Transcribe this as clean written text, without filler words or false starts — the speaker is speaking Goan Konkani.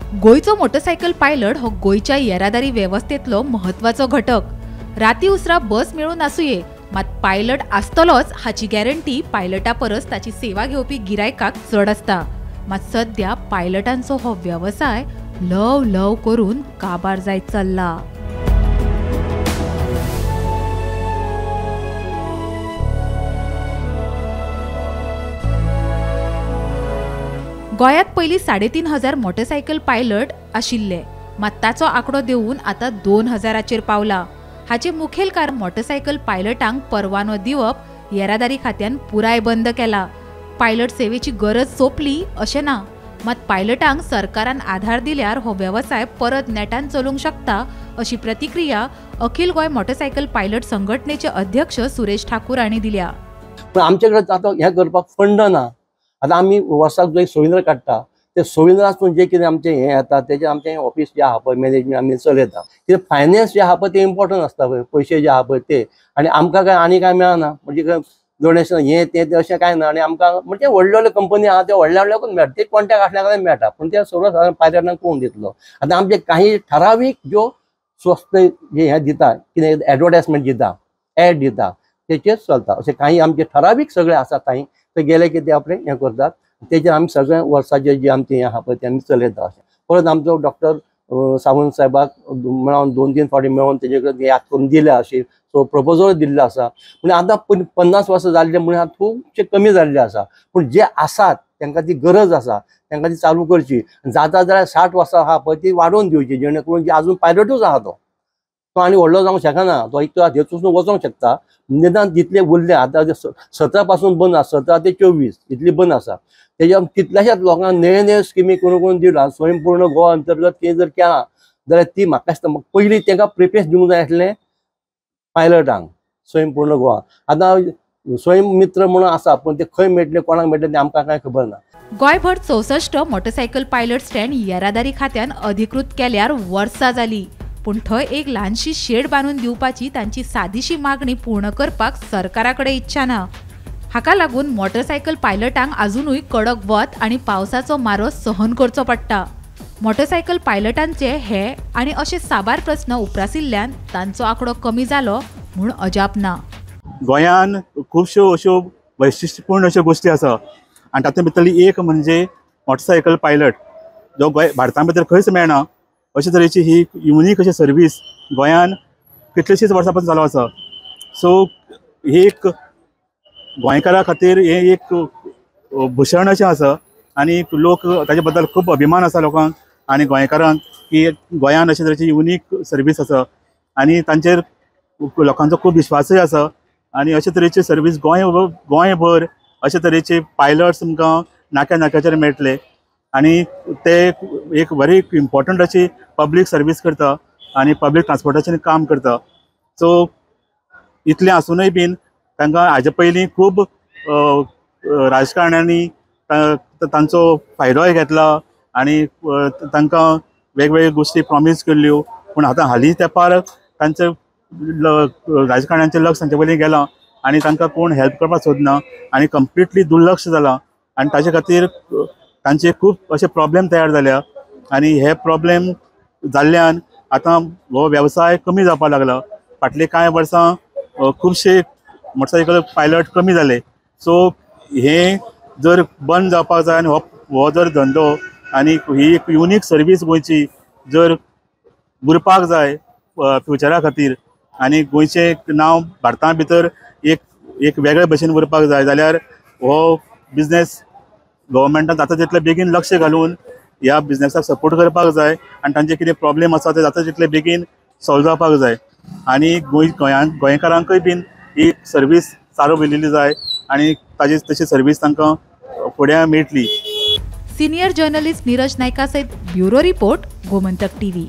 गोंयचो मोटरसायकल पायलट हो गोंयच्या येरादारी वेवस्थेंतलो म्हत्वाचो घटक. राती उसरां बस मेळून आसुये, मात पायलट आसतलोच हाची गॅरंटी पायलटा परस ताची सेवा घेवपी गिरायकाक चड आसता. मात सद्या पायलटांचो हो वेवसाय ल्हव ल्हव करून काबार जायत चल्ला. गोंयांत पयलीं 3500 मोटरसायकल पायलट आशिल्ले, मात ताचो आंकडो देंवून आतां 2000चेर पावला. हाचें मुखेल कारण मोटरसायकल पायलटांक परवानो दिवप येरादारी खात्यान पुराय बंद केला. पायलट सेवेची गरज सोंपली अशें ना, मात पायलटांक सरकारान आधार दिल्यार हो वेवसाय परत नेटान चलूंक शकता अशी प्रतिक्रिया अखिल गोंय मोटरसायकल पायलट संघटनेचे अध्यक्ष सुरेश ठाकूर हांणी दिल्या. पूण आमचे कडेन आतां हें करपाक फंड ना. आतां आमी वर्साक जो एक सोविंद्र काडटा ते सोविंद्रातून जे कितें आमचें हें येता तेजें आमचें ऑफिस जें आहा पळय मॅनेजमेंट आमी चलयता. कितें फायनान्स जे आहा पळय तें इम्पॉर्टंट आसता पळय, पयशे जे आहा पळय ते, आनी आमकां काय आनी काय मेळना, म्हणजे डोनेशन हें तें अशें कांय ना. आनी आमकां म्हणजे व्हडल्यो व्हडल्यो कंपनी आहा त्यो व्हडल्या व्हडल्याकूच मेळटा, ते कॉन्टॅक्ट आसल्या कडेन मेळटा, पूण ते सर्वसाधारण पायलटांक कोण दितलो. आतां आमचे काही ठरावीक ज्यो स्वस्त जे हें दिता, कितें एडवर्टायजमेंट दिता, एड दिता, तेचेर चलता. अशें काही आमचे ठरावीक सगळे आसा काही ते गेले की ते आपले हें करतात, तेजेर आमी सगळे वर्साचे जे आमचें हें आहा पळय तें आमी चलयता. अशें परत आमचो डॉक्टर सावंत साहेबाक मेळोन 2-3 फावटी मेळोन तेजे कडेन याद करून दिल्या, अशी सो प्रपोजल दिल्लो आसा. पूण आतां 50 वर्सां जाल्ले म्हणून आतां खुबशे कमी जाल्ले आसा, पूण जे आसात तांकां ती गरज आसा, तांकां ती चालू करची. जाता जाल्यार 60 वर्सां आहा पळय ती वाडोवन दिवची, जेणे करून जी आजून पायलटूच आहा तो आनी व्हडलो जावंक शकना, तो एक तो हेतून वचोंक शकता. निदान जितले उरले आतां 17 पासून बंद आसा, 17 ते 24 इतली बंद आसा. तेज्या कितल्याशाच लोकांक नवे नवे स्किमी करून करून दिला. स्वयंपूर्ण गोवा अंतर्गत कितें जर केलां जाल्यार ती म्हाका दिसता पयलीं तांकां प्रिफरन्स दिवंक जाय आसलें पायलटांक. स्वयंपूर्ण गोवा आतां स्वयं मित्र म्हणून आसा, पूण ते खंय मेळटले कोणाक मेळटले तें आमकां कांय खबर ना. गोंयभर 64 मोटरसायकल पायलट स्टँड येरादारी खात्यान अधिकृत केल्यार वर्सां जाली, पूण थंय एक ल्हानशी शेड बांदून दिवपाची तांची सादीशी मागणी पूर्ण करपाक सरकारा कडेन इच्छा ना. हाका लागून मोटरसायकल पायलटांक आजुनूय कडक वत आनी पावसाचो मारो सहन करचो पडटा. मोटरसायकल पायलटांचे हे आनी अशे साबार प्रस्न उप्रासिल्ल्यान तांचो आंकडो कमी जालो म्हूण अजाप ना. गोंयान खुबश्यो अश्यो वैशिश्ट्यपूर्ण अश्यो गोश्टी आसा आनी तातूंत भितरली एक म्हणजे मोटरसायकल पायलट, जो गोंय भारता भितर खंयच मेळना अशे तरेची ही युनीक अशी सर्वीस गोंयान कितलेशीच वर्सां पासून चालू आसा. सो ही एक गोंयकारां खातीर हें एक भूषण अशें आसा आनी लोक ताजे बद्दल खूब अभिमान आसा लोकांक आनी गोंयकारांक की गोंयान अशे तरेची युनीक सर्वीस आसा आनी तांचेर लोकांचो खूब विश्वासूय आसा. आनी अशे तरेची सर्वीस गोंयभर अशे तरेचे पायलट्स तुमकां नाक्या नाक्याचेर मेळटले आनी ते एक व्हेरी इम्पॉर्टंट अशी पब्लीक सर्वीस करता आनी पब्लीक ट्रान्सपोर्टेशन काम करता. सो इतलें आसुनूय बीन तांकां हाजे पयलीं खूब राजकारण्यांनी तांचो फायदोय घेतला आनी तांकां वेगवेगळ्यो गोश्टी प्रॉमीस केल्ल्यो, पूण आतां हालीं तेंपार तांचें राजकारण्यांचें लक्ष तांचे वयल्यान गेलां आनी तांकां कोण हेल्प करपाक सोदना आनी कंप्लिटली दुर्लक्ष जालां आनी ताजे खातीर तांचे खूब अशे प्रॉब्लेम तयार जाल्या आनी हे प्रॉब्लेम जाल्ल्यान आतां हो वेवसाय कमी जावपाक लागला. फाटलीं कांय वर्सां खुबशे मोटरसायकल पायलट कमी जाले. सो हें जर बंद जावपाक जाय आनी हो जर धंदो आनी ही एक युनीक सर्वीस गोंयची जर उरपाक जाय फ्युचरा खातीर आनी गोंयचें नांव भारता भितर एक एक वेगळे भशेन उरपाक जाय जाल्यार हो बिजनेस गव्हर्मेंटान जाता तितले बेगीन लक्ष घालून ह्या बिजनेसाक सपोर्ट करपाक जाय आनी तांचे कितें प्रॉब्लेम आसा ते जाता तितले बेगीन सॉल्व जावपाक जाय आनी गोंयकारांकूय बीन ही सर्वीस चालू केलेली जाय आनी ताजी तशी सर्वीस तांकां फुडें मेळटली. सिनियर जर्नलिस्ट नीरज नायका सयत ब्युरो रिपोर्ट, गोमंतक टीव्ही.